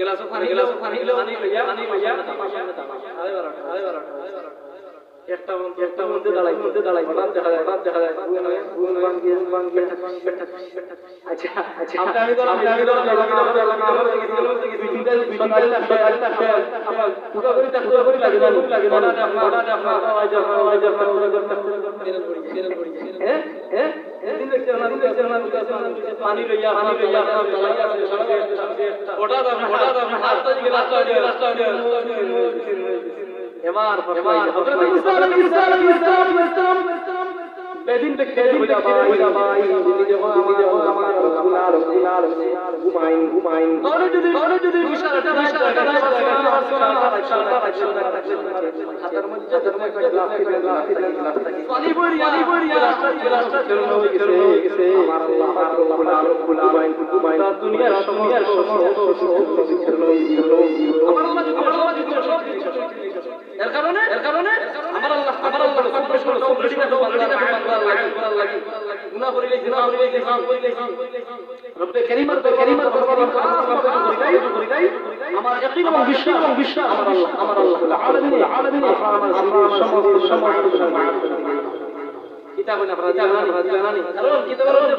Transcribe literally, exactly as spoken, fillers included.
গ্লাসো পানি, গ্লাসো পানি, পানি লইয়া, পানি লইয়া, সাড়ে বারোটা, সাড়ে বারোটা। একটা বন্ধু, একটা বন্ধু দাঁড়াই, বন্ধু দাঁড়াই, হঠাৎ দেখা যায়, হঠাৎ দেখা যায়, ঘুম, ঘুম ভাঙিয়া, ঘুম ভাঙিয়া। আচ্ছা, আচ্ছা, আমি, আমি ধরো, আমি ধরো, আমি ধরো, আমি ধরো, আমি ধরো, দুই তিনটা, দুই তিনটা, দুই তিনটা, দুই তিনটা, উঠা করি থাকতে, উঠা করি লাগে না, লাগে না, হঠাৎ দেখা যায়, হঠাৎ দেখা যায়, হঠাৎ দেখা যায়। হ্যাঁ? হ্যাঁ? পানি লইয়া, পানি লইয়া, ওটা দাও, ওটা দাও, হাত দিয়ে রাস্তা দিয়ে, রাস্তা দিয়ে। এবার, এবার হযরত মুসা আলাইহিস সালাম, আলাইহিস সালাম, বেদিন দেখতে, বেদিন দেখতে, ভাই, তুমি যখন আমার, আমার রব্বুল আলামিন, ঘুমাইন, ঘুমাইন। তাহলে যদি, তাহলে যদি ইশারাটা, ইশারাটা, ইশারাটা, হাতের মধ্যে, হাতের মধ্যে একটা গ্লাস দিবেন, গ্লাস দিবেন, গ্লাস দিবেন। পানি ভরিয়া, পানি ভরিয়া, রাস্তা, রাস্তা ঝরনা হয়ে গেছে। আমার আল্লাহ, আমার রব্বুল আলামিন, ঘুমাইন, ঘুমাইন। তার দুনিয়ার সমস্ত, সমস্ত, সমস্ত ঝরনা হয়ে গেছে। আমার আল্লাহ যদি, আমার আল্লাহ যদি সব কিছু এর কারণে, এর কারণে আমার আল্লাহ, আমার আল্লাহ সব সময় সব রেডি রাখে বান্দার লাগি, বান্দার লাগি। গুনাহ করিলে, গুনাহ করিলে, গুনাহ করিলে। রব্বে করিম, রব্বে করিম, রব্বে করিম, আমার ইয়াকিন এবং বিশ্বাস, এবং বিশ্বাস আমার আল্লাহ, আমার আল্লাহ, আলামিন, আলামিন, আমার সমস্ত, সমস্ত গুনাহ মাফ করে দিবেন। কিতা কইন আপনারা জানেন নি? কারণ কিতা বলেন?